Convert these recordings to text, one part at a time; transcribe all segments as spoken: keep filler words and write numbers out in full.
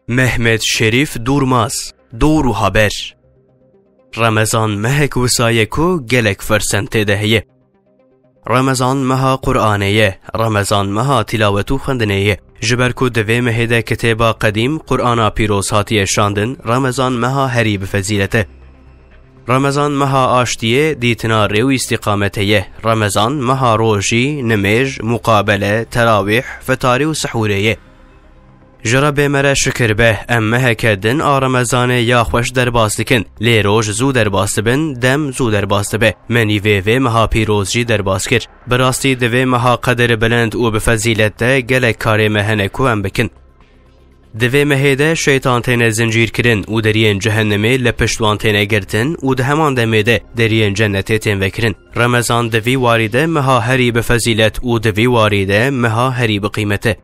Mehmet Şerîf Durmaz, Dor û Haber. Remezan mehek wisa ye ku gelek firsend tê de heye. Remezan meha Qur'anê ye, Remezan meha tilawet û xwendinê ye. Ji ber ku di vê mehê de kitêba qedîm, Qur'ana Pîroz hatiye şandin, Remezan meha herî bi fezîlet e. Remezan meha aştiyê, dîtina rê û îstîqametê ye. Remezan meha rojî, nimêj, muqabele, terawîh, fitarî û sihûrê ye. Ji Rebbê me re şikir be, em meheke din a Remezanê ya xweş derbas dikin, lê roj zû derbas dibin, dem zû derbas dibe. Me nîvê vê meha pîroz jî derbas kir. Bi rastî di vê meha qedir bilind û bi fezîlet de gelek karê me hene ku em bikin. Di vê mehê de şeytan têne zincîrkirin û deriyên cehennemê li pişt wan têne girtin û di heman demê de deriyên cennetê tên vekirin. Remezan di vî warî de meha herî bi fezîlet û di vî warî de meha herî bi qîmet e.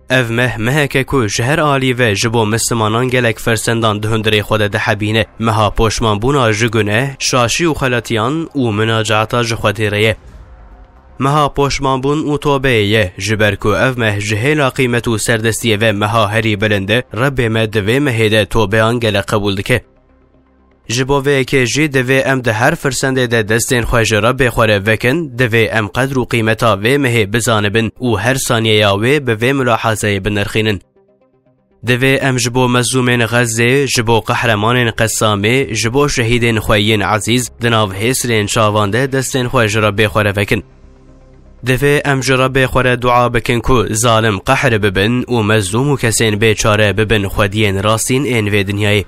Ev meh meheke ku ji her alî ve ji bo Mislimanan gelek firsendan di hundirê xwe de dihebîne. Meha poşmanbûna ji guneh, şaşî û xeletiyan û minacata ji Xwedê re ye. Meha poşmanbûn û tobeyê ye, ji ber ku ev meh ji hêla qîmet û serdestiyê ve meha herî bilind e, Rebbê me di vê mehê de tobeyan gelek qebûl dike. Ji bo vê yekê jî divê em di her firsendê de destên xwe ji Rebbê xwe re vekin, divê em qedr û qîmeta vê mehê bizanibin û her saniyeya wê bi vê mulahazeyê binirxînin. Divê em ji bo mezlûmên Xezzê, ji bo qehremanên Qesamê, ji bo şehîdên xwe yên ezîz di nav hêsirên çavan de destên xwe ji Rebbê xwe re vekin. Divê em ji Rebbê xwe re dua bikin ku zalim qehr bibin û mezlûm û kesên bêçare bibin xwediyên rastîn ên vê dinyayê.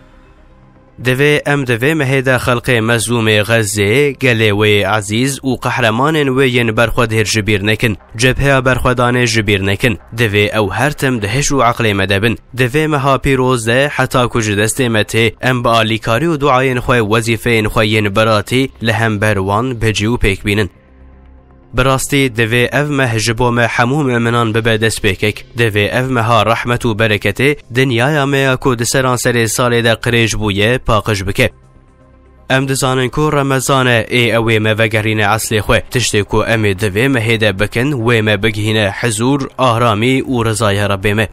Divê em di vê mehê de xelqê mezlûmê Xezzê, gelê wê ezîz û qehremanên wê yên berxwedêr ji bîr nekin, cebheya berxwedanê ji bîr nekin. Divê ew her tim di hiş û eqlê me de bin. Di vê meha pîroz de heta ku ji destê me tê, em bi alîkarî û duayên xwe wezîfeyên xwe yên biratî li hember wan bi cî û pêk bînin. Bi rastî divê ev meh ji bo me hemû mu'minan bibe destpêkek. Divê ev meha rehmet û bereketê dinyaya me ya ku di seranserê salê de qirêj bûye, paqij bike. Em dizanin ku Remezan e, ê ew ê me vegerîne eslê xwe. Tiştê ku em ê di vê mehê de bikin, wê me bigihîne hizûr, aramî û rizaya Rebbê me.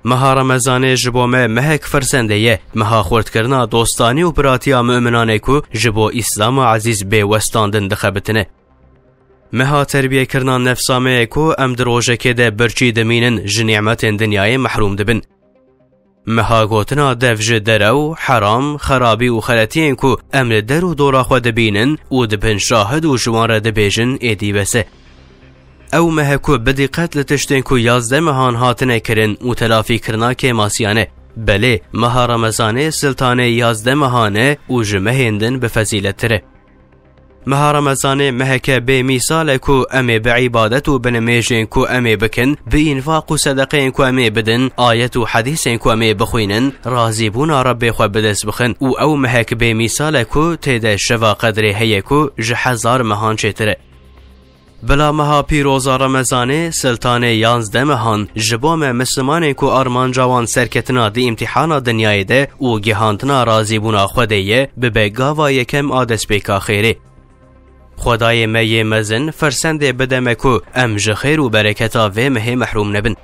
Meha Remezanê ji bo me mehek firsendê ye, meha xurtkirina dostanî û biratiya mu'minan e ku ji bo Îslama ezîz bê westandin dixebitine. Meha terbiyekirina nefsa me ye ku em di rojekê de birçî dimînin, ji nîmetên dinyayê mehrûm dibin. Meha gotina dev ji derew, heram, xerabî û xeletiyên ku em li der û dora xwe dibînin û dibin şahid û ji wan re dibêjin, êdî bes e. Ew meh e ku bi dîqet li tiştên ku yazdeh mehan hatine kirin û telafîkirina kêmasiyan e. Belê, meha Remezanê siltanê yazdeh mehan e û ji mehên din bi fezîlettir e. Meha Remezanê meheke bê mîsal e ku em ê bi îbadet û bi nimêjên ku em ê bikin, bi înfaq û sedeqeyên ku em ê bidin, ayet û hedîsên ku em ê bixwînin, razîbûna Rebbê xwe bi dest bixin û ew mehek bê mîsal e ku tê de şeva qedrê heye ku ji hezar mehan çêtir e. Bila meha pîroza Remezanê, siltanê yazdeh mehan, ji bo me Mislimanên ku armanca wan serketina di îmtîhana dinyayê de û gihandina razîbûna Xwedê ye, bibe gava yekem a destpêka xêrê. Xwedayê me yê mezin firsendê bide me ku em ji xêr û bereketa vê mehê mehrûm nebin.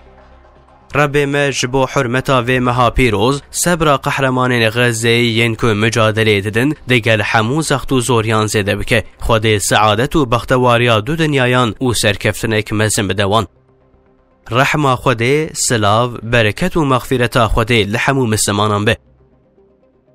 Rebbê me ji bo hurmeta vê meha pîroz, sebra qehremanên Xezzeyê yên ku micadeleyê didin, digel hemû zext û zoriyan zêde bike. Xwedê seadet û bextewariya du dinyayan û serkeftinek mezin bide wan. Rehma Xwedê, silav, bereket û mexfîreta Xwedê li hemû mislimanan be.